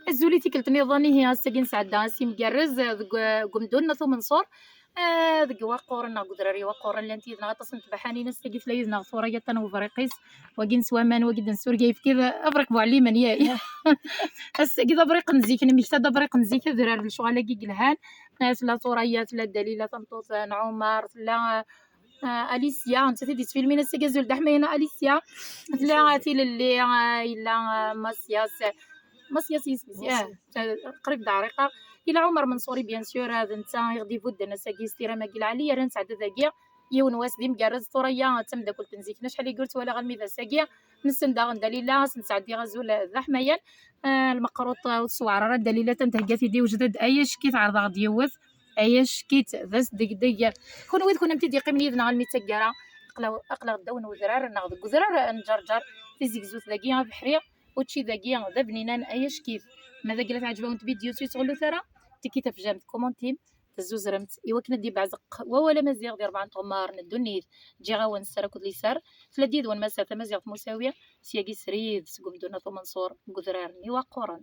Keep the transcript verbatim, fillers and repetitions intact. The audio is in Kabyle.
Azul i tikkelt nniḍen, ihi ass-agi nesɛedda ass imgerrez deg, deg umdun n At Umenṣur. Ah, deg Iwaqquren neɣ deg udrar Iwaqquren llant yid-neɣ aṭas n tbaḥanin. Ass-agi tella yid-neɣ Turaya Tan Ubriqis, wagi n Swaman, wagi d n Surga, yefki d abriq bu ɛlimen, yay. Ass-agi d abriq n zik, nemmekta-d abriq n zik, adrar d lecɣal-agi yelhan. Ah, tella Turaya, tella Dalila tameṭṭut n Ɛumar, tella, ah, Alicia, nettat i d-yettfilmin ass-agi, azul d aḥmayan a Alicia. Tella Tilelli, ah, yella, ah, Masyas. Masyas yisem-is, ah, qrib d Ɛriqa. Yella Ɛumer Menṣuri, bien sûr, ah, d netta i ɣ-d-ibudden ass-agi s tiram-agi lɛali, yerna nesɛedda dagi yiwen wass d imgerrez. Turaya d tameddakelt n zik, acḥal igi ur tt-walaɣ almi d ass-agi. Nessen daɣen Dalila, ad s-nesɛeddi azul d aḥmayan. Ah, lmeqruṭ, ah, ur t-sewɛer ara Dalila, atan thegga-t-id, iwjed-d. Ay acki tɛerḍ-aɣ-d yiwet, ay acki-tt d asdegdeg. Kunwi d kunemti d-yeqqimen yid-neɣ almi d taggara, aql-aɣ, aql-aɣ ddaw n udrar neɣ deg udrar n Ǧerǧer, tizegzut dagi abeḥri, učči dagi d abninan, ay acki-t. Ma dagi la tɛejb-awen tvidyut, ur tettɣellut ara, tiki tafjamt, kumuntim, tezzuzremt, i wakken ad d-ibeɛzeq wawal amaziɣ di rebɛa n tɣemmar n ddunit. Ǧǧiɣ-awen sser akked liser, tella-d yid-wen Massa Tamaziɣt Musawi, syagi srid seg umdun At Umenṣur deg udrar n Iwaqquren.